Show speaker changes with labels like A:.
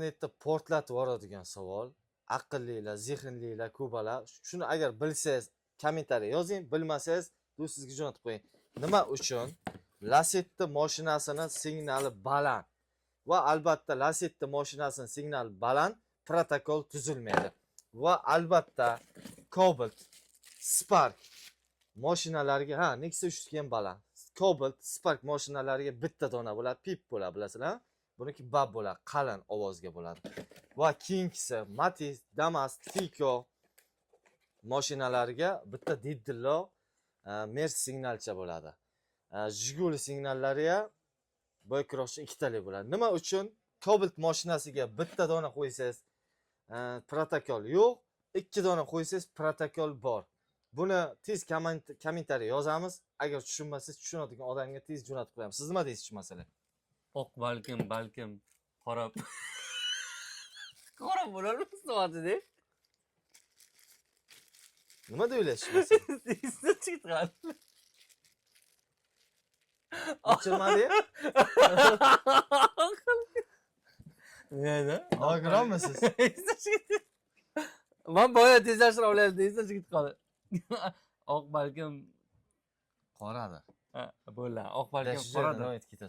A: Internetda portlatib yuboradigan savol. Aqllilar, zehnlilar, ko'palar. Shuni agar bilsangiz, kommentariy yozing, bilmasangiz, do'stingizga jo'natib qo'ying. Nima uchun Lacetti mashinasini signali baland va albatta Lacetti mashinasini signali baland protokol tuzilmaydi va albatta Cobalt, Spark mashinalarga, ha, Nexia 3 ham baland. Cobalt, Spark mashinalariga bitta dona bo'ladi, pip bo'ladi, bilasizlar? Buniki bab bo'ladi, qalin ovozga bo'ladi. Va keyingisi Matiz, Damas, Tico mashinalariga bitta diddillo Mers signalcha bo'ladi. Jiguli signallari ham boykiroqchi ikkitalik bo'ladi. Nima uchun Cobalt mashinasiga bitta dona qo'ysangiz, protokol yo'q, ikki dona qo'ysangiz, protokol bor? Buni tez kommentariy yozamiz. Agar tushunmasangiz, tushunadigan odamga tez jo'natib qo'yamiz. Siz nima deysiz shu masalaga?
B: Oq balkim qora qora bo'larmidi?
A: Nima deb o'ylaysiz shu masala?
B: Esdan chiqdi.
A: O'chirmadi.
B: Nima?
A: Nogironmisiz?
B: Esdan chiqdi. Man boya tezlashtirib olaylik, esdan chiqib qoldi. Oq balkim
A: Qoradir.
B: Ha, bo'ldi. Oq balkim
A: Shu joydan
B: qoradir.
A: davom etib ketasiz.